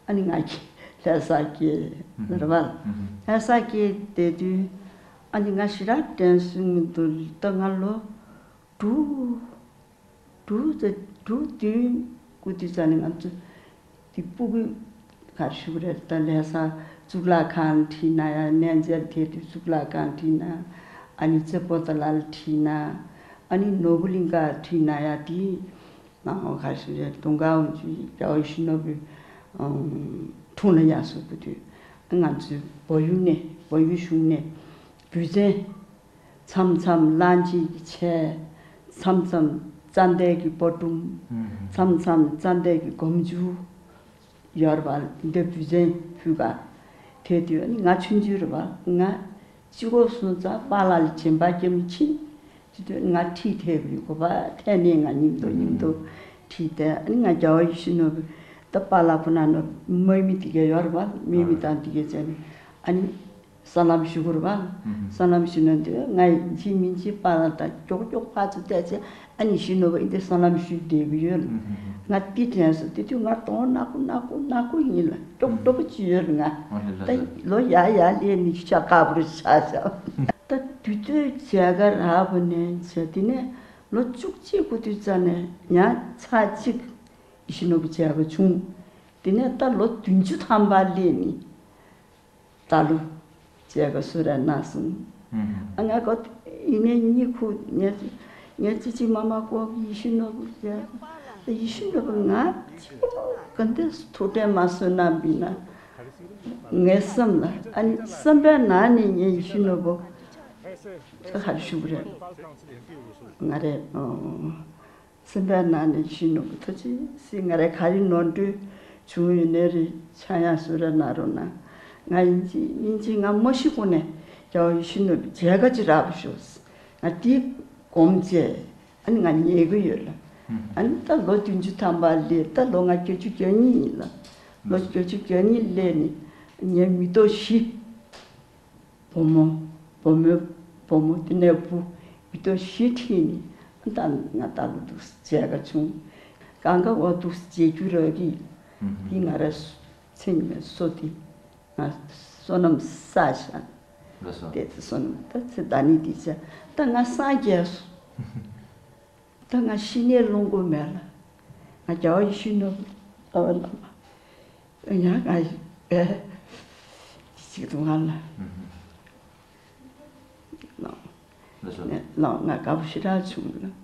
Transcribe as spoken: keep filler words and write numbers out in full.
ཨ་ནི་ང་གི་ལྷ་ས་སྐྱེས་ལ་རེད་བ། ལྷ་ས་སྐྱེས་བསྡད་དུས་ཨ་ནི་ང་ཞེ་དྲག་དྲན་སོང་མི་འདུག་ད་ང་ལོ་དྲུག་དྲུག་ཙམ་དྲུག་བདུན་སྐུ་དུས་ཙམ་ནས་ང་ཚོ་དེ་སྤུ་གུ་ག་རེ་ཞུ་གི་རེད། ད་ལྷ་ས་གཙུག་ལག་ཁང་ཁྲིད་ན་ཡང་གནས་མཇལ་དེ་དུས་གཙུག་ལག་ཁང་ཁྲིད་ན་ཨ་ནི་རྩེ་པོ་ཏ་ལ་ཁྲིད་ན་ཨ་ནི་ནོར་བུ་གླིང་ག་ཁྲིད་ན་ཡང་དེ། ནང་ཁ་ཤས་རེད། དུང་དཀར་འོག་ཅུ་རྒྱལ་བ་ཡིད་བཞིན་ནོར་བུའི་ཨང་དྲུང་ལ་ཡར་སོང་སྐུ་དུས་ང་ཚོའི་བལ་ཡུལ་ནས་བལ་ཡུལ་གཞུང་ནས་འབུལ་ཚན་མཚམས་མཚམས་གླང་ཆེན་གྱི་ཆས། མཚམས་མཚམས་ཙན་དན་གྱི་སྤོ་ལོ། མཚམས་མཚམས་ཙན་དན་གྱི་སྒོམ་ཆུ། ཡོད་རེད་པ། འདི་འབུལ་ཚན་ཕུལ་ག་དེ་དུས་ཨ་ནི་ང་ཆུང་ཆུང་རེད་པ། ང་གཅིག་པོ་སོང་ཙང་པཱ་ལགས་ལ་སྦྱིན་པ་རྒྱབ་མི་ཕྱིན། དེ་དུས་ང་ཁྲིད་ཐེབས་ཡོད་གོ་པ། ཐད་ནས་ང་མཉམ་དུ་མཉམ་དུ་ཁྲིད་དེ་ཨ་ནི་ང་རྒྱལ་བ་ཡིད་བཞིན་ནོར་བུ་ད་པཱ་ལགས་ཁོ་ན་ནོ་དམག་མི་དེ་ག་ཡོད་རེད་པ། དམག་མི་དང་དེ་ག་བྱས་ནས་ཨ་ནི། སྲང་ལམ་ཞུ་དགོས་རེད་པ། སྲང་ལམ་ཞུ་ན་འདི་ང་ཡིན་གཅིག་མིན་གཅིག་པཱ་ལགས་དང་མགྱོགས་མགྱོགས་ཕར་ཚུར་བལྟས་ཚེ་ཨ་ནི་ཡིད་བཞིན་ནོར་བུ་འདི་སྲང་ལམ་ཞུས་བསྡད་ཀྱི་ཡོད། ང་འདི་དྲན་སོང་། དེ་དུས་ང་གདོང་ནག་པོ་ནག་པོ་ནག་པོ་ཡིན་ལ་ཀྱོག་ཀྱོག་པོ་ཅིག་ཡོད་ལ། ང་ད་ལོ་ཡར་ཡར་སླེབས་ནས་ཤ་དཀར་པོ་རུ་ཆགས་ཤག་ད་དུས་ཚོད་མཇལ་ཁ་རག་པ་ནས་བྱས་དེ་ནས་ལོ་བཅུ་གཅིག་སྐུ་དུས་ཙམ་ནས་ཡང་ཚར་གཅིག་ཡིད་བཞིན་ནོར་བུ་མཇལ་ཁ་བྱུང་། དེ་ནས་ད་ལོ་བདུན་ཅུ་ཐམ་པ་སླེབས་ནས། ད་ལོ་མཇལ་ཁ་སུ་ར་གནང་སོང་། ཨ་ང་ཀོ་ཡིན་ནའི་གཉིད་ཁུག་ངས་ངས་ཅི་ཅི་མ་མ་ཀོ་ཡིད་བཞིན་ནོར་བུ་མཇལ་ཁ་ཡིད་བཞིན་ནོར་བུ་ང་ཅི་ག་འདི་ཐུགས་དྲན་མ་གསོས་ན་བི་ན་ངའི་སེམས་ལ་ཨ་ནི་བསམ་པའི་ནང་ནས་ངས་ཡིད་བཞིན་ནོར་བུ་ཁ་ཁར་ཞུགས་རེད། ང་རེད། སེམས་པའི་ནང་ནས་ཡིད་བཞིན་ནོར་བུ་ཐུགས་རྗེ་གཟིགས། ང་རའི་ག་རེ་ནོར་འཁྲུལ་བྱུང་ཡོད་ནའི་རེད། ཆ་ཡང་གསོལ་རས་གནང་རོགས་གནང་། ང་ཡིན་གཅིག་མིན་གཅིག་ང་མ་ཤི་གོང་ནས་རྒྱལ་བ་ཡིད་བཞིན་ནོར་བུའི་མཇལ་ཁ་ཅིག་རག་པ་ཤོག་ང་འདི་སྒོམ་བྱས་ཨ་ནི་ང་ཉལ་གི་ཡོད་ལ། ཨ་ནི་ད་ལོ་བདུན་ཅུ་ཐམ་པ་སླེབས། ད་ལོ་ང་བརྒྱད་ཅུ་གྱ་གཉིས་ཡིན་ལ། ལོ་བརྒྱད་ཅུ་གྱ་གཉིས་སླེབས་ནས་ངའི་མི་ཐོག་བཞི། བུ་མོ། བུ་མོ། བུ་མོ་དེ་ནས་བུ། མི་ཐོག་བཞི་ཁྲིད་ནས་ད་ང་ད་ལོ་འདུག་མཇལ་ཁ་བྱུང་། གང་ག་འོ་འདུག་མཇལ་རྒྱུ་རག་གི། འདི་ང་ར་མཚན་ཉིད་མེད་སོ་དེ་ང་བསོད་ནམས་བསགས་ཤག་ལགས་སོ། དེ་ཚེ་བསོད་ནམས་ད་ཚེ་ད་ནི་དེ་ཚེ་ད་ང་སངས་རྒྱས་སོང་། ད་ང་ཤི་ནས་ལོང་གི་མེད་ལ། ང་རྒྱལ་བ་ཡིད་བཞིན་ནོར་བུ་ལྟ་བ་ལ་མ། ཡང་ང་ཡི་བས་ཅིག་ཏུ་ང་ལ་ལོང་། ལགས་སོ། ལོང་ང་དགའ་པོ་ཞེ་དྲག་བྱུང་ལ།